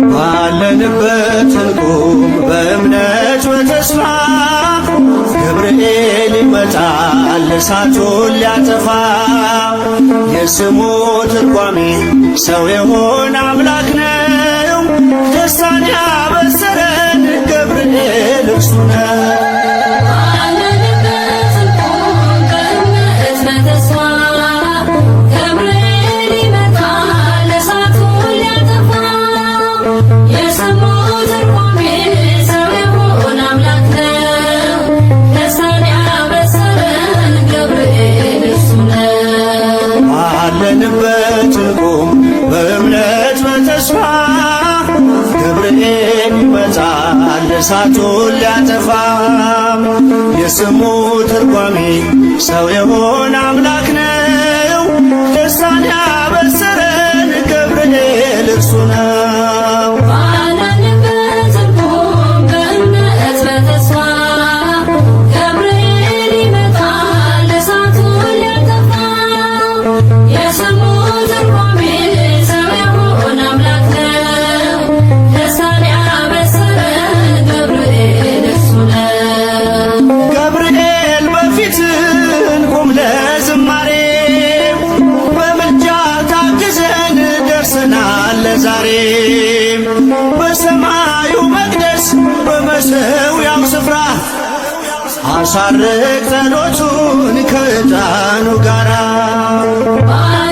ባለንበት እንቁም በእምነት በተስፋ፣ ገብርኤል ይመጣል እሳቱን ሊያጠፋ። የስሙ ትርጓሜ ሰው የሆነ አምላክ ነው። ደስታን ያበሰረን ገብርኤል እርሱ ነው። ባለንበት እንቁም በእምነት በተስፋ፣ ገብርኤል ይመጣል እሳቱን ሊያጠፋ። የስሙ ትርጓሜ ሰው የሆነ አምላክ ነው። ደስታን ያበሰረን ገብርኤል እርሱ ነው። ባለንበት እንቁም በእምነት በተስፋ፣ ገብርኤል ይመጣል እሳቱን ሊያጠፋ። የስሙ ትርጓሜ ሰው የሆነ አምላክ ነው። ደስታን ያበሰረን ገብርኤል እርሱ ነው። ባለንበት እንቁም በእምነት በተስፋ፣ ገብርኤል ይመጣል እሳቱን ሊያጠፋ። የስሙ ትርጓሜ ሰው የሆነ አምላክ ነው። ደስታን ያበሰረን ገብርኤል እርሱ ነው። ገብርኤል በፊት እንቁም ለዝማሬ፣ በምልጃ ታግዘን ደርሰናል ለዛሬ። በሰማዩ መቅደስ በመሠዊያው ስፍራ አሳርግ ጸሎቱን ከዕጣኑ ጋራ። ባለንበት